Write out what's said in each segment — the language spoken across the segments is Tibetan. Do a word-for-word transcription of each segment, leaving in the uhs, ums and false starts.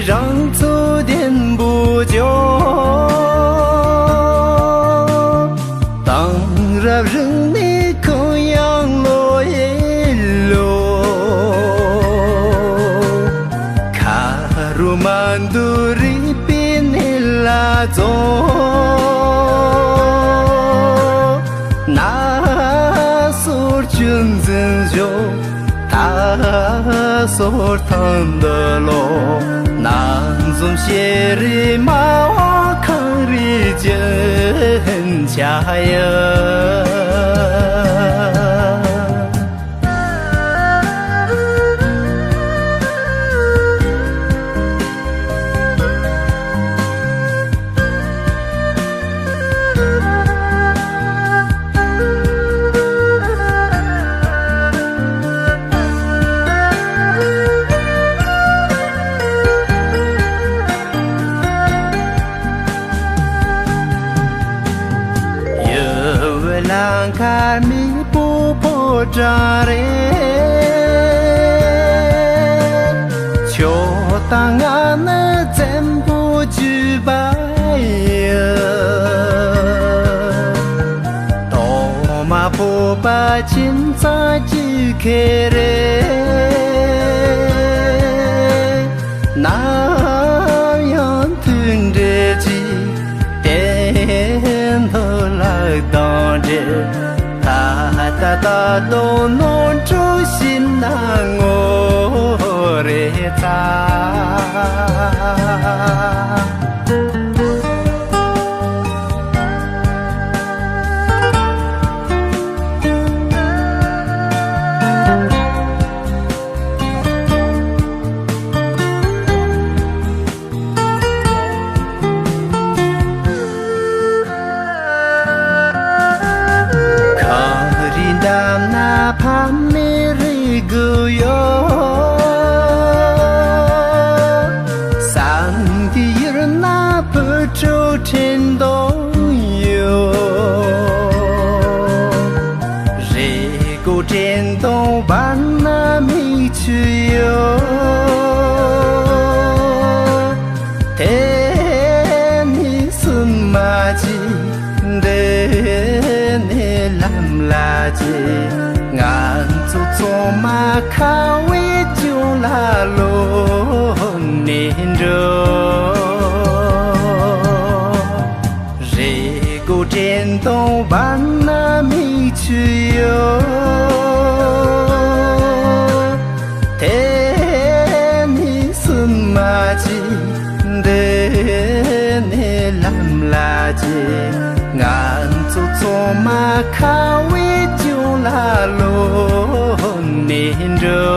རང་ཚོ་བདེན་པོ་འཇོག་དེང་རབས་རིག་གནས་ཀུན་ཡང་ལོ་ཡི་ལོ། ཁ་རུ་མ་འདུ་རིག་པའི་གནས་ལ་རྫོགས། ན་སོར་ཆུ་འཛིན་བཞོ། ད་སོར་ཐང་འདི་ལོ། ན་འཛོམས་ཤེས་རི་མ་བ་ཁང་རི་ཅན་ཆ་ཡ། ཡུལ་བུ་ལང་ཁ་མི་པོ་ཕོ་བྲང་རེད། ཁྱོད་དང་ང་ནི་བཙན་པོ་བཅུ་པ་ཡིན། གཏོར་མ་ཕོར་པ་ཁྱིམ་ཚང་གཅིག་ཁེ་རེད། ནམ་ཡང་མཐུན་འབྲེལ་གྱིས་གཏན་དུ་ལག་དང་འབྲེལ། ད་ལྟ་ད་དུང་ནོར་འཁྲུལ་ཞིག་ན་ངོ་རེ་ཚ། ཁ་རི་འདམ་ན་ཕ་མའི་རིག་གུ་ཡོད། ས་འདི་ཡུལ་ན་བུ་ཕྲུག་འཕྲིན་གཏོང་ཡོད། རེ་སྒུག་འཕྲིན་གཏོང་བར་ན་མིག་ཆུ་ཡོད། དེ་ནི་སུན་མ་ཅི། འདི་ནི་ལམ་ལ་ཅི། ང་ཚོ་ཚང་མ་ཁ་བའི་ལྗོངས་ལ་ལོག་ནས་འགྲོ། རེ་སྒུག་འཕྲིན་གཏོང་བར་ན་མིག་ཆུ་ཡོད། དེ་ནི་སུན་མ་ཅི། འདི་ནི་ལམ་ལ་ཅི། ང་ཚོ་ཚང་མ་ཁ་བའི་ལྗོངས་ལ་ལོག་ནས་འགྲོ།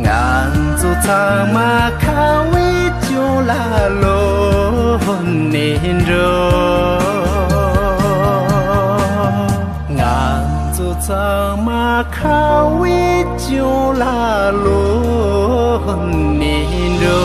ང་ཚོ་ཚང་མ་ཁ་བའི་ལྗོངས་ལ་ལོག་ནས་འགྲོ། ང་ཚོ་ཚང་མ་ཁ་བའི་ལྗོངས་ལ་ལོག་ནས་འགྲོ།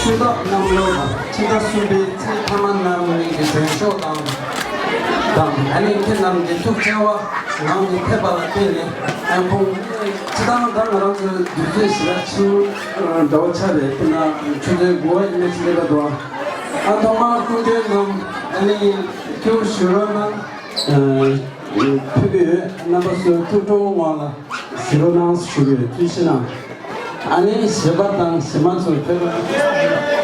ཤུལ་བདག་རྣམ་གློག་དང་ཕྱི་ཟླ་གསུམ་པའི་ཚེས་ཐ་མ་གནམ་གཉིས་ཀྱི་མགྲོན་ཤོག་དང་། དང་ཨ་ནི་ཁྱེད་རྣམས་ཀྱི་ཐུགས་བརྩེ་བ་ངང་དུ་ཕེབས་པ་ལ་བརྟེན་ནས། ཨ་ཁོང་སྤྱི་བཏང་ད་ང་རང་ཚོའི་དུས་ཚོད་ཞེ་དྲག་ཕྱི་དྲོ་འདྲ་བོ་ཆགས་རེད། དཔེར་ན་ཆུ་ཚོད་དགུ་པ་ཡིན་ན་ཅི་འདྲ་འདུག་ཨ་ཐོག་མར་སྐུ་མགྲོན་རྣམས་ཨ་ནི་ཐུགས་ཞུ་རོགས་གནང་། ཕུལ་གྱི་ཡོད། རྣམ་པ་ཚོའི་ཐུགས་སྤྲོའི་ངང་ལ་ཞུ་རོགས་གནང་ཞུ་གི་ཡོད། ཐུགས་རྗེ་གནང་། ཨ་ནི་གཞས་པ་དང་གཞས་མ་ཚོ་ཕེབས་རོགས།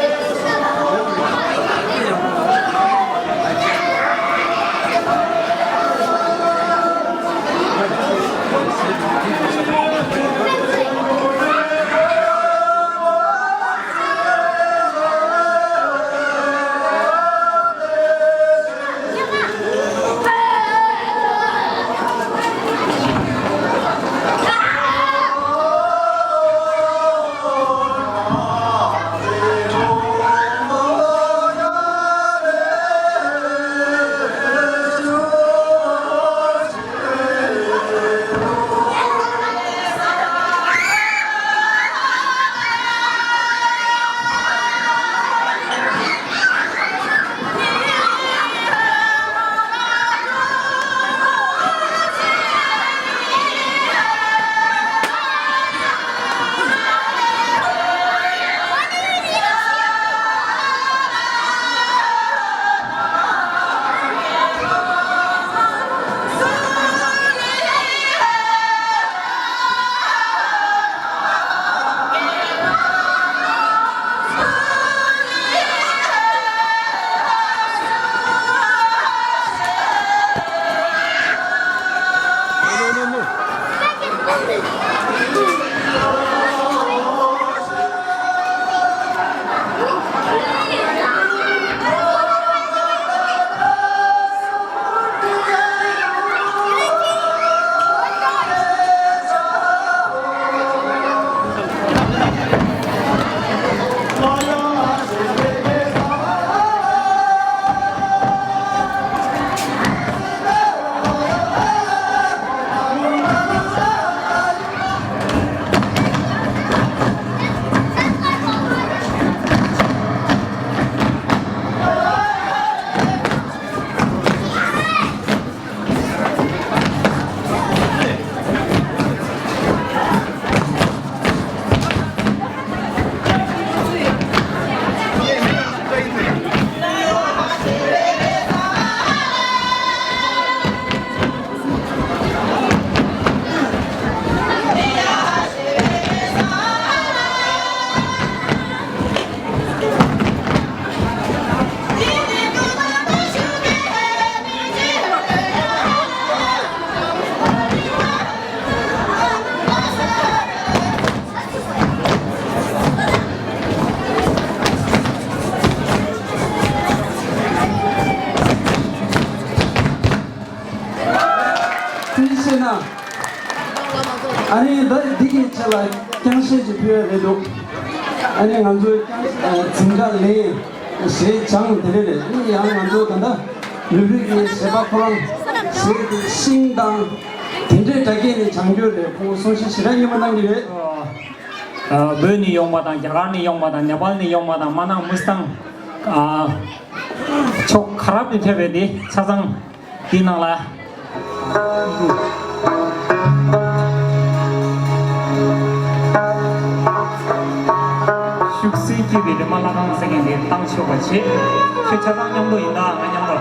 ཐུགས་རྗེ་ཆེ་གནང་། ཨ་ནི་ད་འདི་གི་ཆེད་ལ་རྐྱང་བཤད་ཅིག་ཕུལ་ཡ་རེད་འདུག་ཨ་ནི་ང་ཚོའི་རྐྱང་ཨ་འཛིན་གྲྭ་ལས་ཞེས་སྦྱངས་དེ་རེད་རེད། ཨ་ནི་ཡང་ང་ཚོ་ད་ལྟ་ལུས་རིགས་ཀྱི་བྱེད་པ་ཁོ་རང་ཞེས་ཤིང་དང་དེ་འདྲའི་སྒྲ་སྐད་ནས་སྦྱང་རྒྱུ་རེད། ཁོང་གསུང་བཤད་ཞེ་དྲག་སྙན་པོ་གནང་གི་རེད། བོད་ནས་ཡོང་བ་དང་རྒྱ་གར་ནས་ཡོང་བ་དང་ནེ་པཱལ་ནས་ཡོང་བ་དང་མ་ནང་མུ་སི་ཐང་ཕྱོགས་ག་རབ་ནས་ཕེབས་པའི་དེ་ཆ་ཚང་། དེའི་ནང་ལ། ཤུགས་སེ་སྐྱིད་པའི་རི་མ་ལྷ་ཁང་ཟེར་མཁན་དེ་བཏང་ཆོག་པ་བྱེད། ཁྱེད་ཆ་ཚང་མཉམ་དུ་ཡིན་ད་ང་མཉམ་དུ།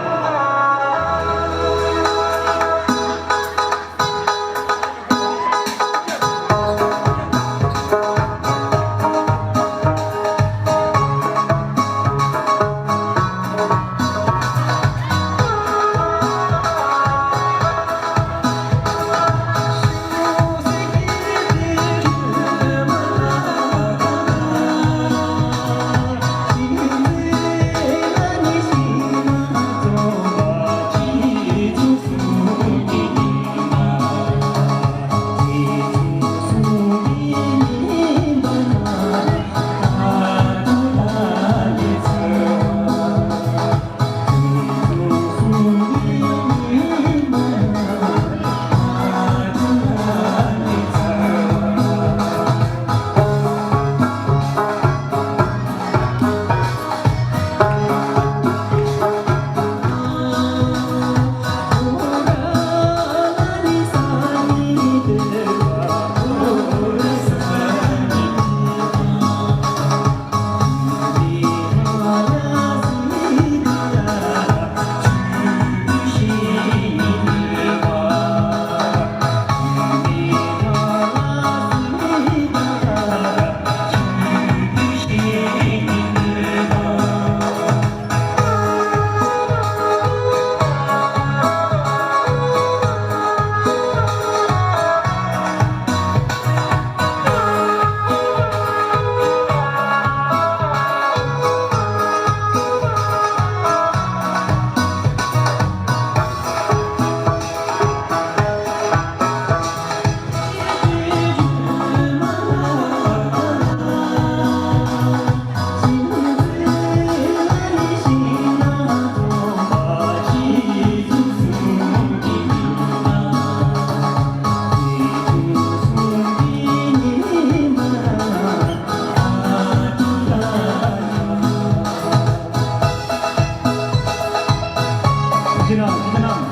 ཁྱེད་རང་ཁྱེད་རང་།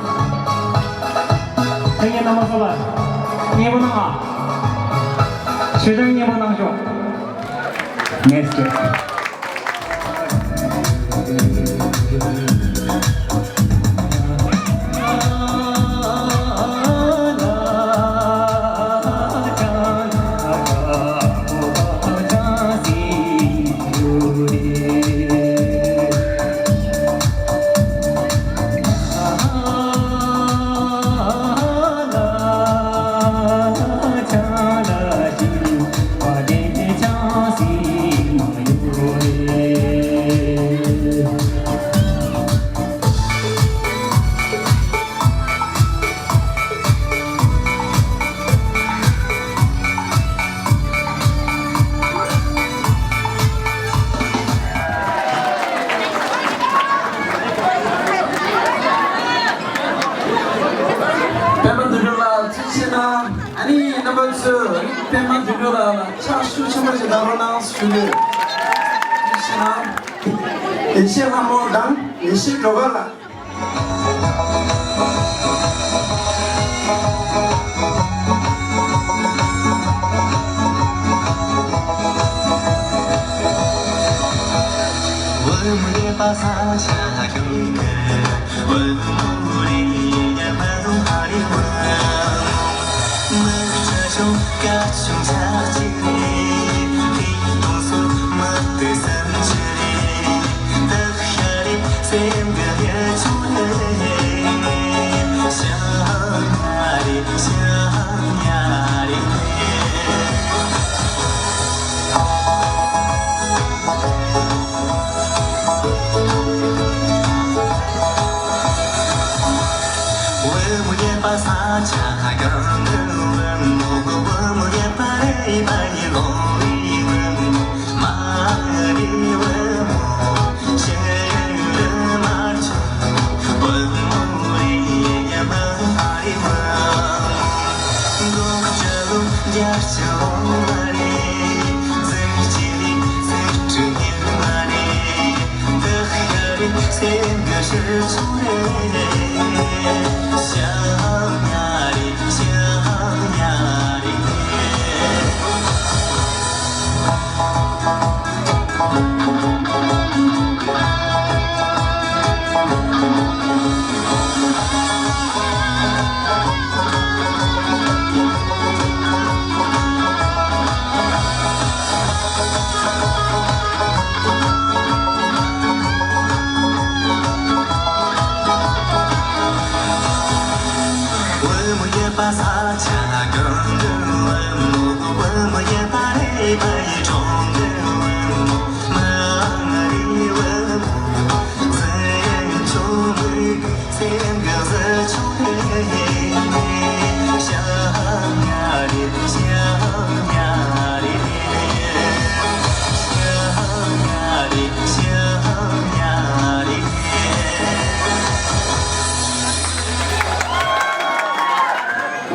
ལྷན་རྒྱས་རྣམ་པ་ཚོ་ལ་མཉེས་པོ་གནང་ཨ། ཆོས་ཀྱང་མཉེས་པོ་གནང་ཤོག Next year. ཞེ་ན། ཨ་ནི་རྣམ་པ་ཚོས་པད་མ་དོན་གྲུབ་ལགས་ལ་ཕྱག་ཤུགས་ཆེན་པོ་ཞིག་གནང་རོགས་གནང་ཞུ་གི་ཡོད། ཞེ་ན། ཡེ་ཤེས་ལྷ་མོ་དང་ཡེ་ཤེས་སྒྲོལ་དཀར་ལགས།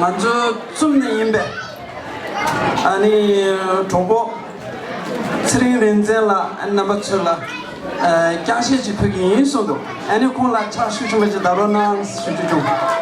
ང་ཚོ་ཙུམ་ནས་ཡིན་པས། ཨ་ནི་གྲོགས་པོ་ཚེ་རིང་རིག་འཛིན་ལགས་རྣམ་པ་ཚོ་ལ་ཨ་ཀྱང་བཤད་ཅིག་ཕུལ་གྱི་ཡིན་གསུངས་འདུག་ཨ་ནི་ཁོང་ལ་ཕྱག་ཤུགས་ཆེན་པོ་ཅིག་བརྡབ་རོགས་གནང་ཞུ་རྒྱུ་བྱུང་།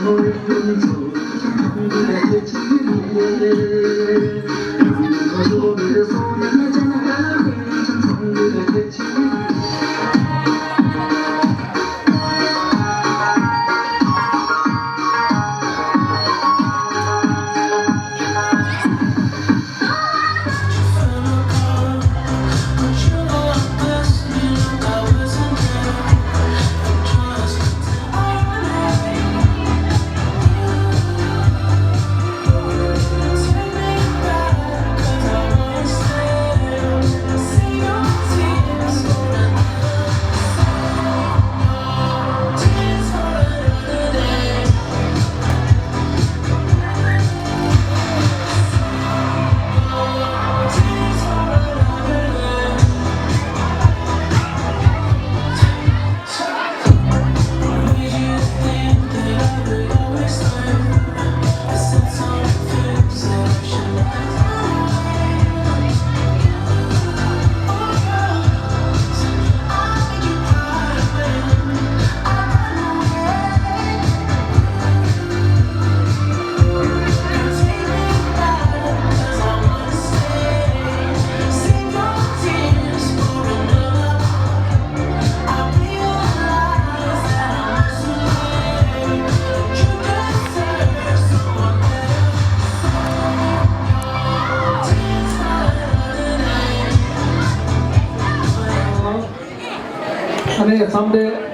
ཨ་ནི་མཚམས་འདི།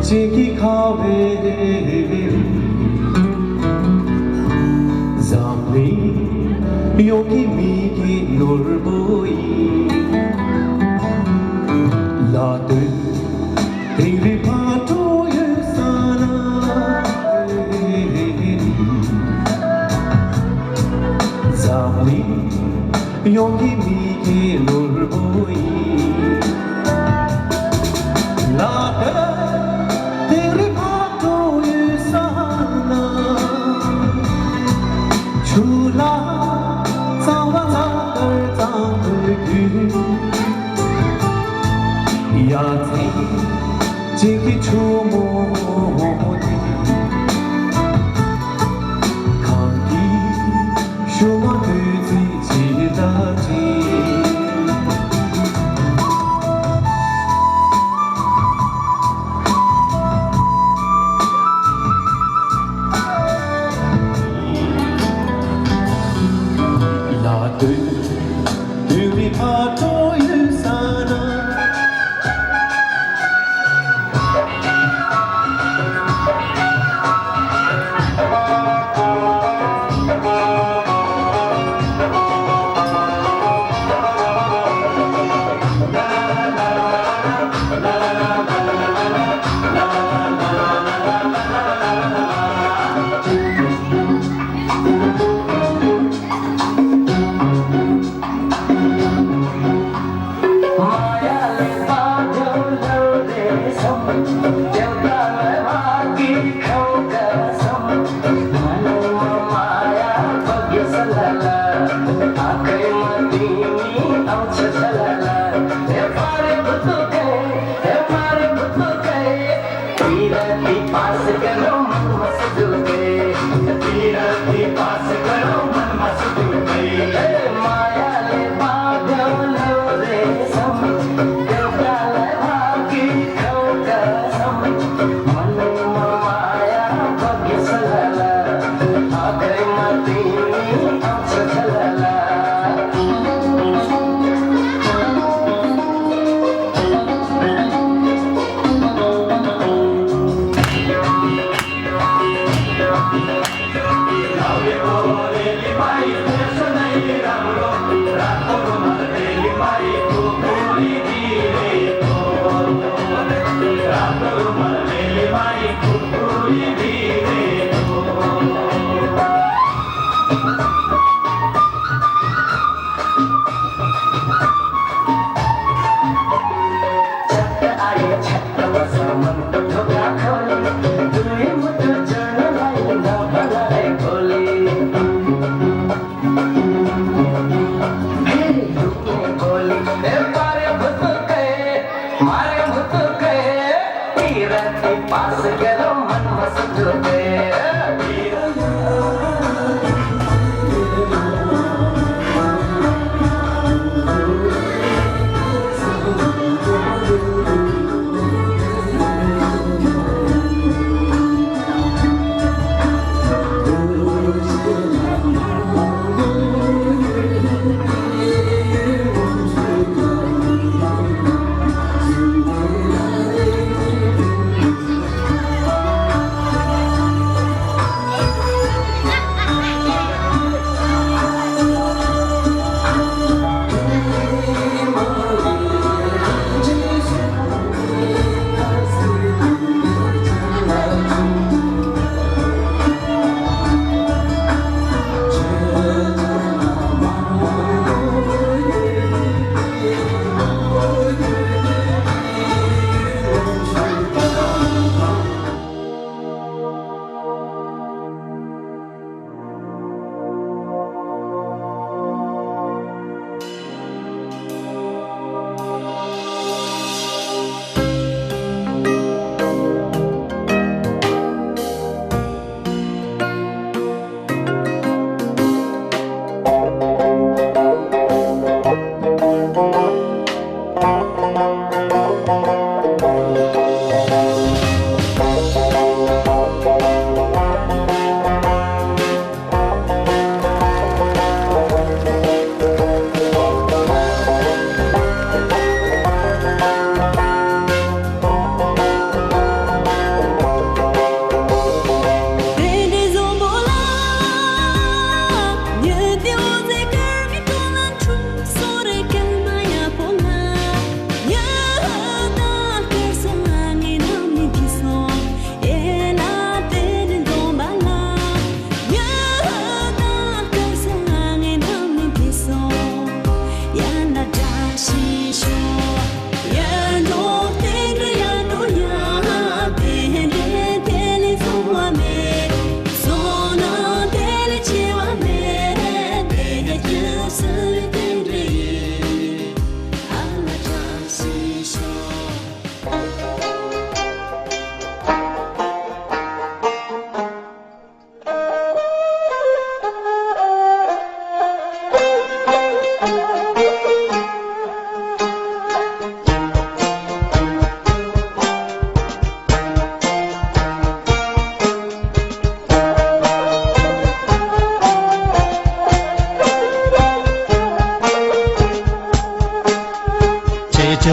ཅིག་གི་ཁ་བའི་འཛམ་གླིང་ཡོངས་ཀྱི་མིག་གི་ནོར་བུ་ཡིན། ལ་སྟོད་དིང་རི་ཕ་གྲོ་ཡོད་ས་ན། འཛམ་གླིང་ཡོངས་ཀྱི་མིག་གི་ནོར་བུ་ཡིན། ལ་དེ་རི་ཕ་གྲོ་ཡོད་ས་ན། ཆུ་ལ་གཙང་བ་གཙང་དར་གཙང་དར་རྒྱུ། ཡ་མཚན་ཅིག་གི་ཆུ་མོ་དེ། གངས་ཀྱི་ཤུལ་མ་བདུད་རྩི་ཇི་ལྟར་འཁྲིགས། ལ་སྟོད་དུས་མི་ཕ་གྲོ་ཡོད་ས་ན།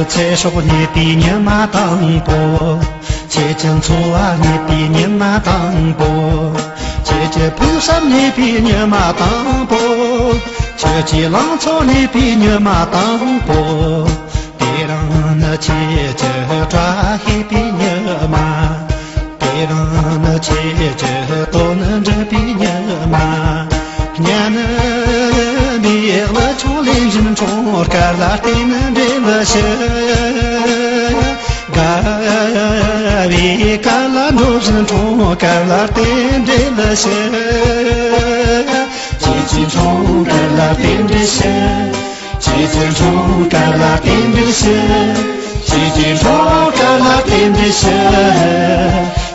ཚེ་སྲོག་རྙེད་པའི་ཉི་མ་དང་པོ། ཁྱེད་ཀྱི་འཚོ་བ་རྙེད་པའི་ཉི་མ་དང་པོ། ཁྱེད་ཀྱི་ཕུགས་བསམ་རྙེད་པའི་ཉི་མ་དང་པོ། ཁྱེད་ཀྱི་ལང་ཚོ་རྙེད་པའི་ཉི་མ་དང་པོ། དེ་རིང་ནི་ཁྱེད་ཀྱི་བཀྲ་ཤིས་པའི་ཉི་མ། དེ་རིང་ནི་ཁྱེད་ཀྱི་དོན་འགྲུབ་པའི་ཉི་མ། གཉའ་ནི་མི་ལ་ཆུང་ལེན་བཞིན་འཁྲུངས་སྐར་ལ་བརྟེན་ནས་འབྲེལ་བཞི། དགའ་བའི་སྐར་ལ་འགྲོ་བཞིན་འཁྲུངས་སྐར་ལ་བརྟེན་འབྲེལ་བཞི། ཁྱེད་ཀྱི་འཁྲུངས་སྐར་ལ་རྟེན་འབྲེལ་ཞུ། ཁྱེད་ཀྱི་འཁྲུངས་སྐར་ལ་རྟེན་འབྲེལ་ཞུ། ཁྱེད་ཀྱི་འཁྲུངས་སྐར་ལ་རྟེན་འབྲེལ་ཞུ།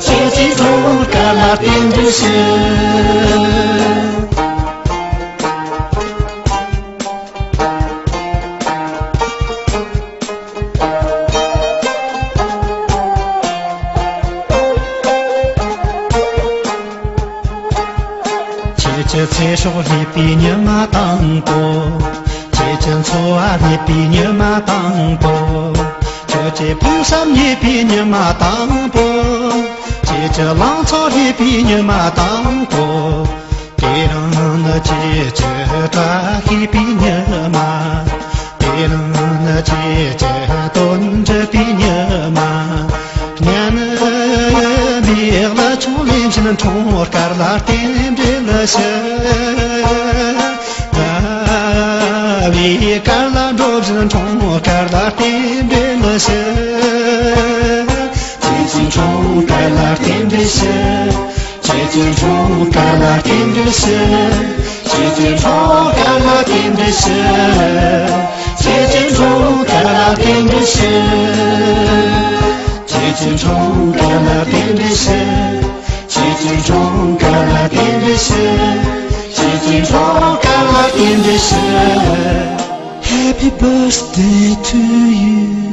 ཁྱེད་ཀྱི་འཁྲུངས་སྐར་ལ་རྟེན་འབྲེལ་ཞུ། ཁྱེད་ཀྱི་ཚེ་སྲོག་རྙེད་པའི་ཉི་མ་དང་པོ། ཁྱེད་ཀྱི་འཚོ་བ་རྙེད་པའི་ཉི་མ་དང་པོ། ཁྱེད་ཀྱི་ཕུགས་བསམ་རྙེད་པའི་ཉི་མ་དང་པོ། ཁྱེད་ཀྱི་ལང་ཚོ་རྙེད་པའི་ཉི་མ་དང་པོ། དེ་རིང་ནི་ཁྱེད་ཀྱི་བཀྲ་ཤིས་པའི་ཉི་མ། དེ་རིང་ནི་ཁྱེད་ཀྱི་དོན་འགྲུབ་པའི་ཉི་མ། གཉའ་ནི་མི་ལ་ཆུང་ལེན་བཞིན་འཁྲུངས་སྐར་ལ་རྟེན་འབྲེལ་ཞུ། དགའ་བའི་སྐར་ལ་འགྲོ་བཞིན་འཁྲུངས་སྐར་ལ་རྟེན་འབྲེལ་ཞུ། ཁྱེད་ཀྱི་འཁྲུངས་སྐར་ལ་རྟེན་འབྲེལ་ཞུ། ཁྱེད་ཀྱི་འཁྲུངས་སྐར་ལ་རྟེན་འབྲེལ་ཞུ། ཁྱེད་ཀྱི་འཁྲུངས་སྐར་ལ་རྟེན་འབྲེལ་ཞུ། ཁྱེད་ཀྱི་འཁྲུངས་སྐར་ལ་རྟེན་འབྲེལ་ཞུ། ཁྱེད་ཀྱི་འཁྲུངས་སྐར་ལ་རྟེན་འབྲེལ་ཞུ། ཁྱེད་ཀྱི་འཁྲུངས་སྐར་ལ་རྟེན་འབྲེལ་ཞུ། ཁྱེད་ཀྱི་འཁྲུངས་སྐར་ལ་རྟེན་འབྲེལ་ཞུ། Happy birthday to you.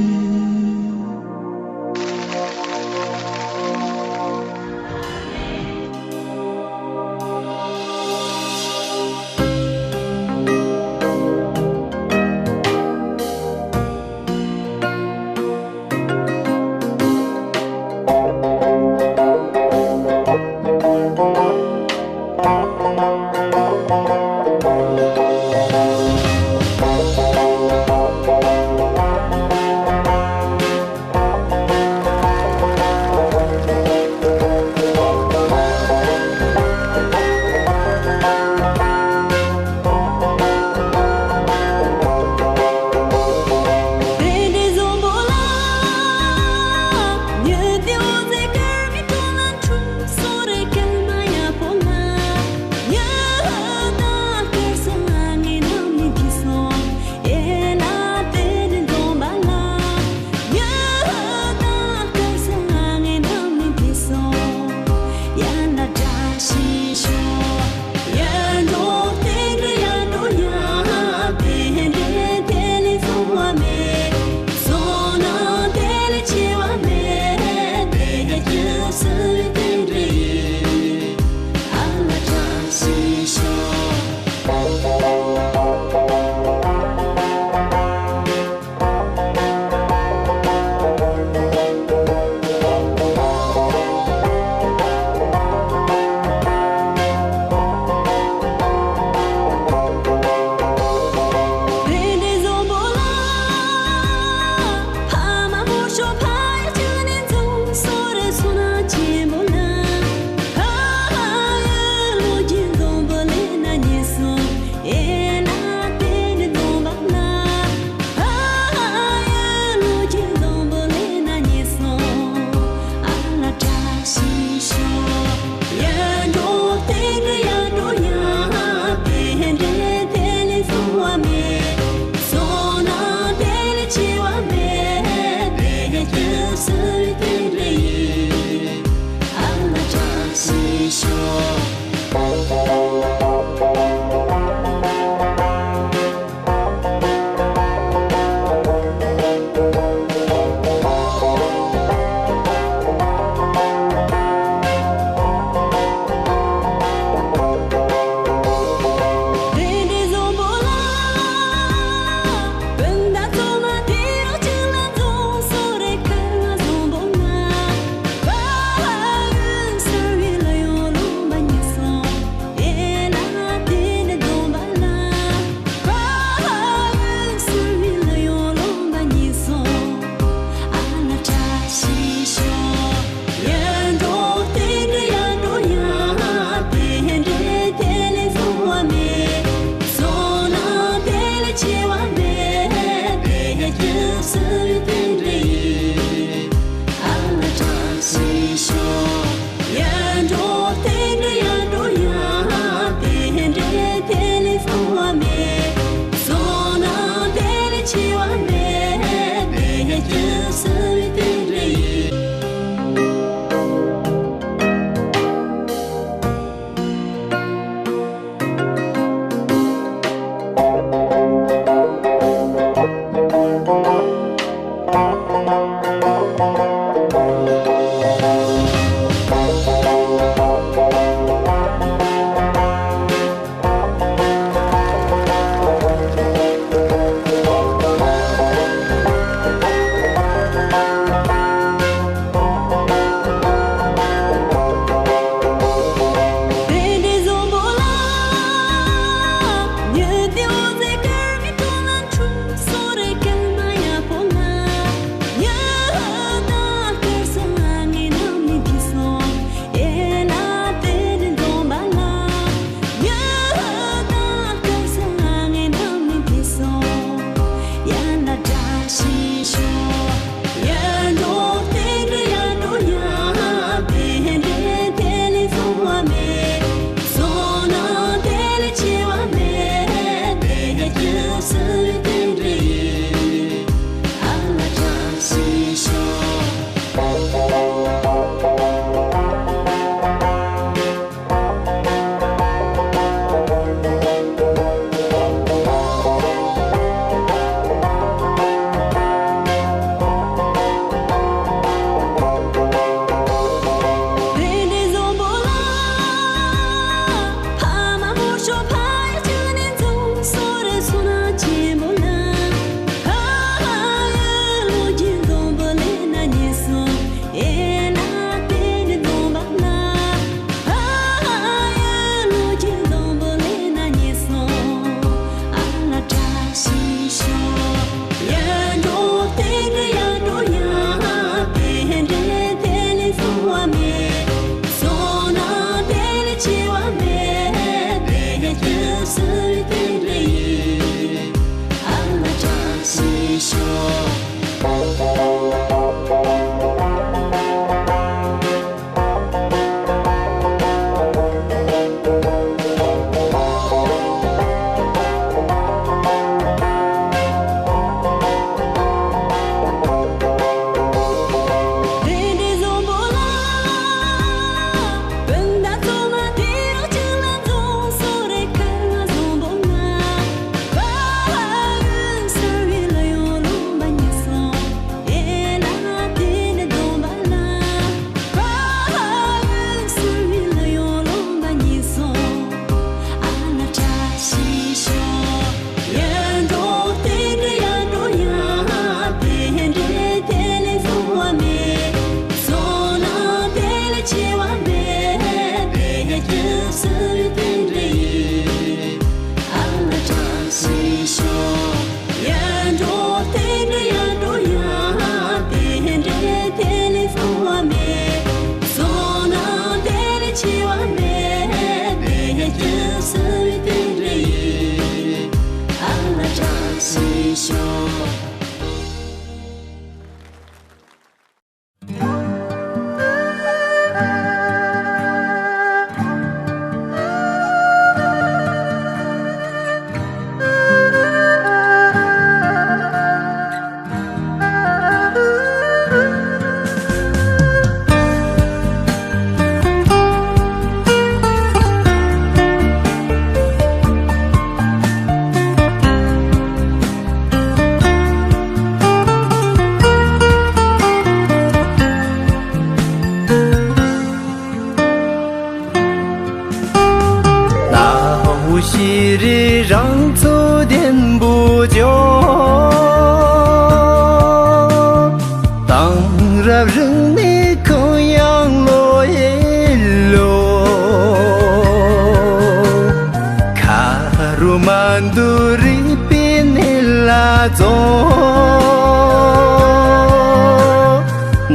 རྫོང་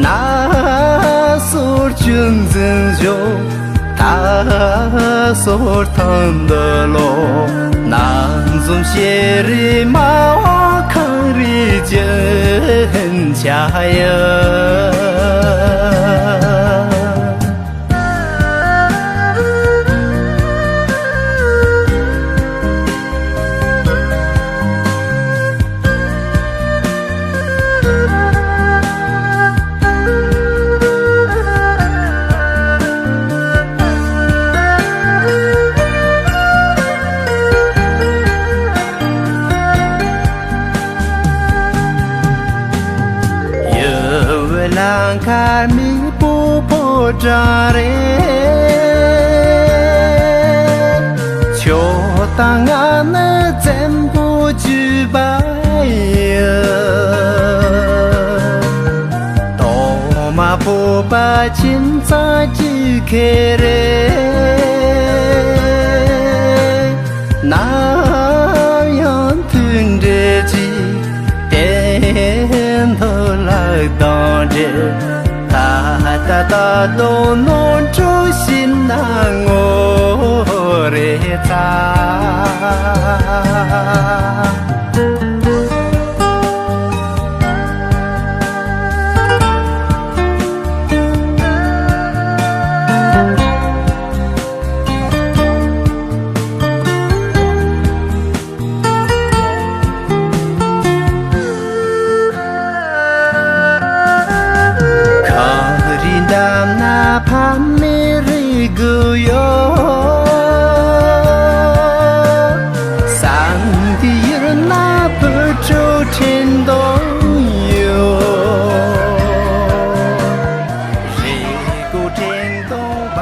ན་སོར་ཆུ་འཛིན་ཞོ། ད་སོར་ཐང་འདི་ལོ། ན་འཛོམས་ཤེས་རི་མ་བ་ཁང་རི་ཅན་ཆ་ཡ། ཡུལ་ལང་ཁ་མི་པོ་ཕོ་བྲང་རེད། ཁྱོད་དང་ང་ནི་བཙན་པོ་བཅུ་པ་ཡིན། གཏོར་མ་ཕོར་པ་ཁྱིམ་ཚང་གཅིག་ཁེ་རེད། ནམ་ཡང་མཐུན་འབྲེལ་གྱིས་གཏན་དུ་ལག་དང་འབྲེལ། ད་ལྟ་ད་དུང་ནོར་འཁྲུལ་ཞིག་ན་ངོ་རེ་ཚ། གངས་རི་འགྲམ་ན་ཕ་མའི་རེ་སྒུག་ཡོད། ས་འདི་ཡུལ་ན་བུ་ཕྲུག་འཕྲིན་གཏོང་ཡོད། རེ་སྒུག་འཕྲིན་གཏོང་བ།